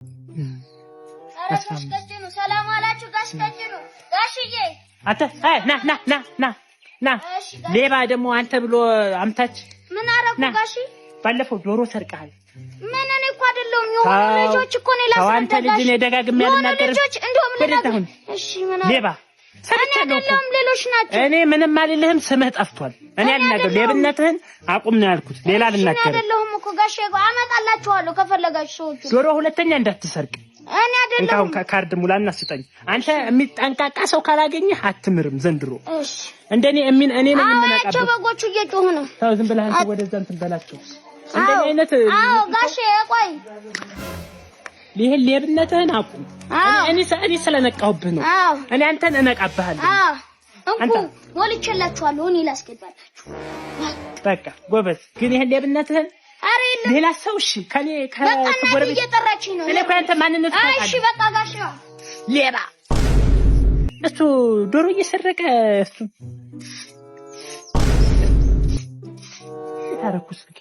ኧረ ጋሽ ቀጭኑ ሰላም አላችሁ? ጋሽ ቀጭኑ፣ ጋሽዬ። አንተ ና ና ና ና ና። እሺ ጋሽ። ሌባ ደግሞ አንተ ብሎ አምታች። ምን አደረኩ ና። ጋሽ? ባለፈው ዶሮ ሰርቀሃል። ምን፣ እኔ እኮ አይደለሁም፣ የሆኑ ተው፣ ልጆች እኮ ነው። ተው አንተ ላስረዳ ልጅ፣ ጋሽ። እኔ ደጋግሜ የሆኑ አልናገርም። ልጆች እንደውም ወዴት ልነግርህ። አሁን? እሺ ምን አደረኩ? ሌባ እኔ ሰርቻለሁ እኮ። አይደለሁም፣ ሌሎች ናቸው። እኔ ምንም አልልህም። ስምህ ጠፍቷል። እኔ እኔ አልናገርም። አይደለሁም። ሌብነትህን አቁም ነው ያልኩት። ሌላ እሺ፣ እኔ አልናገርም። አይደለሁም እኮ ጋሽ፣ አመጣላችኋለሁ ከፈለጋችሁ ሰዎቹ። ዶሮ ሁለተኛ እንዳትሰርቅ። እኔ እንካሁን አይደለሁም። ካርድ ሙላና ስጠኝ። አንተ የሚጠንቃቃ ሰው ካላገኘህ አትምርም ዘንድሮ። እሺ። እንደኔ እሚን እኔ ነኝ አዎ ያቸው የምነቃበት። በጎቹ እየጮሁ ነው። ተው ዝም ብለህ አንተ ወደዛ እንትን በላቸው። እንደኔ አይነት አዎ ጋሽ ቆይ። ይሄን ሌብነትህን አቁም። አዎ። እኔ እኔ ስለነቃሁብህ ነው። አዎ። እኔ አንተን እነቃብሃለሁ። አዎ እንኩ። አንተ ሞልቼላችኋለሁ። እኔ ላስገባላችሁ። በቃ ጎበዝ። ግን ይሄን ሌብነትህን ኧረ የለም። ሌላ ሰው እሺ፣ ከኔ በቃ እናቴ ከጎረቤት እየጠራችኝ ነው። እኔ እኮ ያንተ ማንነት እሺ ታውቃለህ። በቃ ጋሽ። ሌባ እሱ ዶሮ እየሰረቀ እሱ ታረኩ ስልኬ።